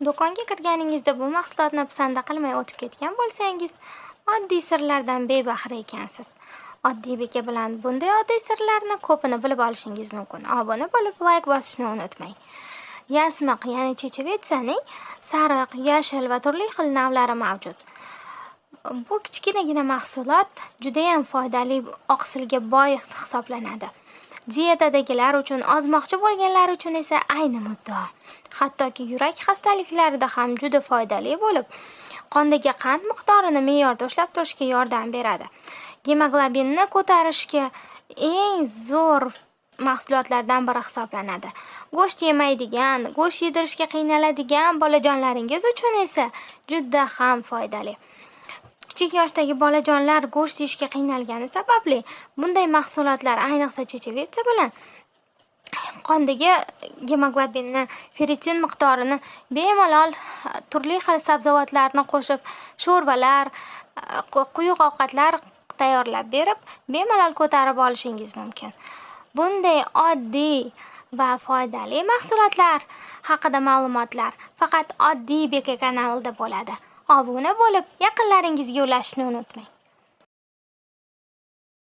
Do'konga kirganingizda bu mahsulotni pisanda qilmay o'tib ketgan bo'lsangiz, oddiy sirlardan bebahra ekansiz. Oddiy beka bilan bunday oddiy sirlarni ko'pini bilib olishingiz mumkin. Obuna bo'lib, layk bosishni unutmang. Yasmiq, ya'ni chechevitsaning sariq, yashil va turli xil navlari mavjud. Bu kichkinagina mahsulot judayam foydali, oqsilga boy hisoblanadi. Diyetadagilar uchun, ozmoqchi bo'lganlar uchun esa ayni muddao. Hattoki yurak xastaliklarida ham juda foydali bo'lib, qondagi qand miqdorini me'yorda ushlab turishga yordam beradi. Gemoglobinni ko'tarishga eng zo'r mahsulotlardan biri hisoblanadi. Go'sht yemaydigan, go'sht yedirishga qiynaladigan bolajonlaringiz uchun esa juda ham foydali. Kichik yoshdagi bolajonlar go'sht yeyishga qiynalgani sababli bunday mahsulotlar, ayniqsa chechevitsa bilan qondagi gemoglobinni, ferritin miqdorini bemalol turli xil sabzavotlarni qo'shib, sho'rvalar, quyuq ovqatlar tayyorlab berib, bemalol ko'tarib olishingiz mumkin. Bunday oddiy va foydali mahsulotlar haqida ma'lumotlar faqat Oddiy beka kanalida bo'ladi. Obuna bo'lib, yaqinlaringizga ulashishni unutmang.